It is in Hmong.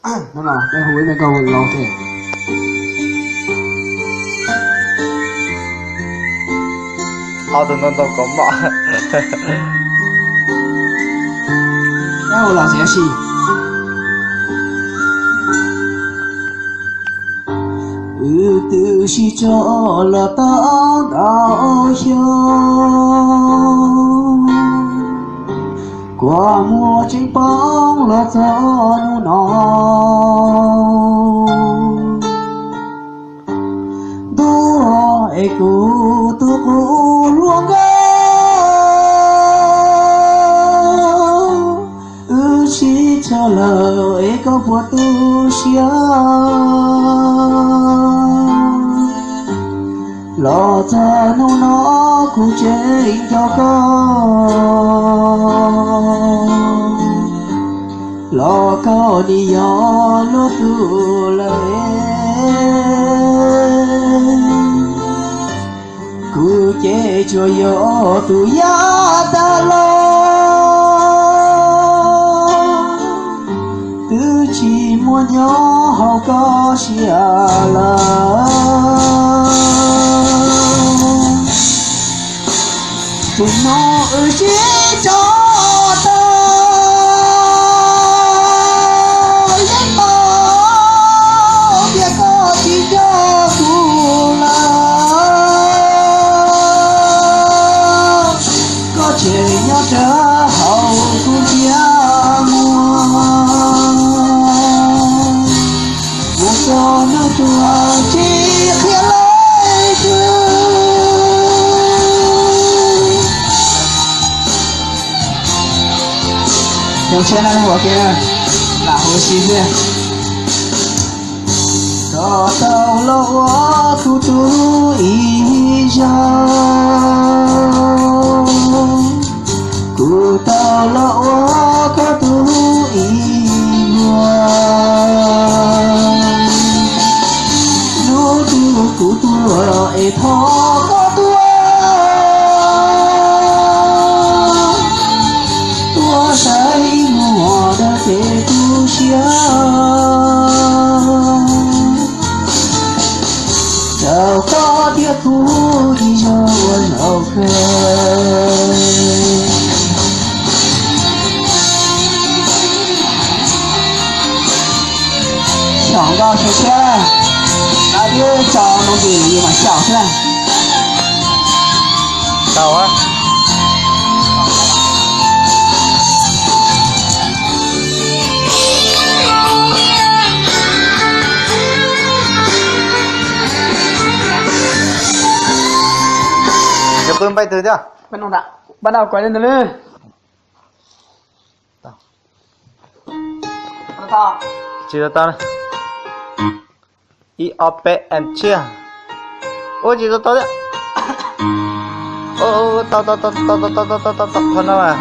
No na, peb hu ib me nkauj laus thiab. Ob tug ntau ntau kaus mom. Peb hu los txiav si. Wb twb sib tso los tau ntau xyoo, kua muag tseem poob los txog hnub no. Ntuj es kuv tus qub hluas nkauj, wb sib tso lawm es koj puas tu siab. Los txog hnub no kuv tseem nco koj, los koj nim yog luag tug lawm. Kuv ces tsuas yog tus yaj tag los, twb tsis muaj nyob hauv koj siab lawm. Tus no wb sib tso tau yeej paub tias koj tsis nco kuv lawm. Koj tseem nyob rau hauv kuv ntiaj muag, mus txog hnub tuag tsis qhia leej twg. Zoo siab na, ua ke na, lam hu si xwb. Koj tau los ua kuv tus ib zaug, kuv tau los ua koj tus ib vuag. Hnub twg kuv tuag es thov koj tuaj, tuaj saib ib muag dab tsi tu siab. Rau koj thiab kuv ib zaug ua zaum kawg. Xyaum nkauj xyoo tshiab, lawv twb tso moo ntis los yus mam xyaum xwb na. Tau. Yog qw npaij twg thiab? Pab nau kuv li ntawd li. Tsis tau tau. Ib ob peb and tsiaj. Ua tsis tau tau thiab. Tau tau tau tau tau tau tau tau tau tau tau tau no mas.